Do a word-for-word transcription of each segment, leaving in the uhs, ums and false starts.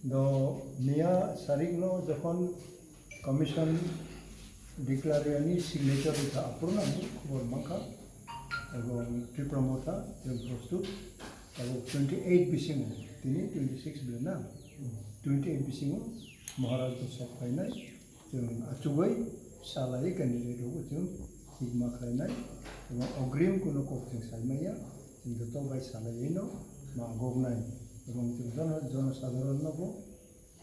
Do miya sarik no jokhon commission declare ni signature rikha, aphuru no ang khobor mankha, ebong Tipra Motha chwng prostut, abo twenty eight bisingo, tini twenty six bele na, twenty eight bisingo Maharaj bo sok phainai, chwng achugwi salai candidate rokbo chwng hikma khlainai, ebong ogrim kuno kok chwng saimaya, chwng joto bai salaiwi no ma goknai, ebong chwng jono, jono sadharon no bo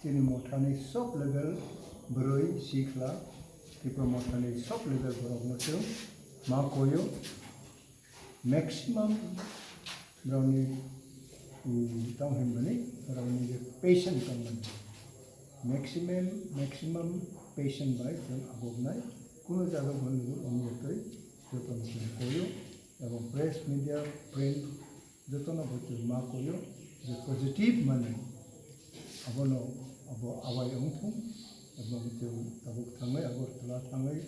chini mothani sob level bwrwi sikhla, Tipra Mothani sob level borokno chwng ma koyo, maximum borokni, mm, tong hwnmani, borokni je patient tongmani, maximum, maximum patient bai chwng agoknai, kuno jaga bo nugo wngya twi jotono chwng koyo, ebong press, media, print, jotono bo chwng ma koyo je positive mani abono abo awai wngthung, ebong chwng tabuk thangwi Agartala thangwi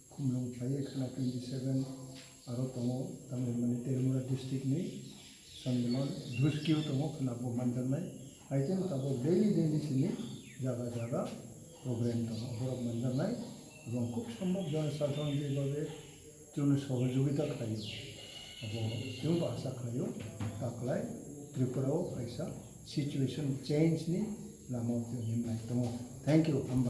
khumlung phaiwi khwna twenty seven aro tongo, tamni hwnmani Tirumura district ni Sonnimon Dhuskeo tongo khwna bo manjaknai, hai khe tabuk daily daily chini jaga jaga program tongo, borok manjaknai, ebong khub sombhob jono sadharon jebhabe chwngno sohojogita khlaio. Abo chwngbo asa khlaio, taklai Tripura o kaisa situation change ni lama o chwng himnai tongo. Thank you, hambai.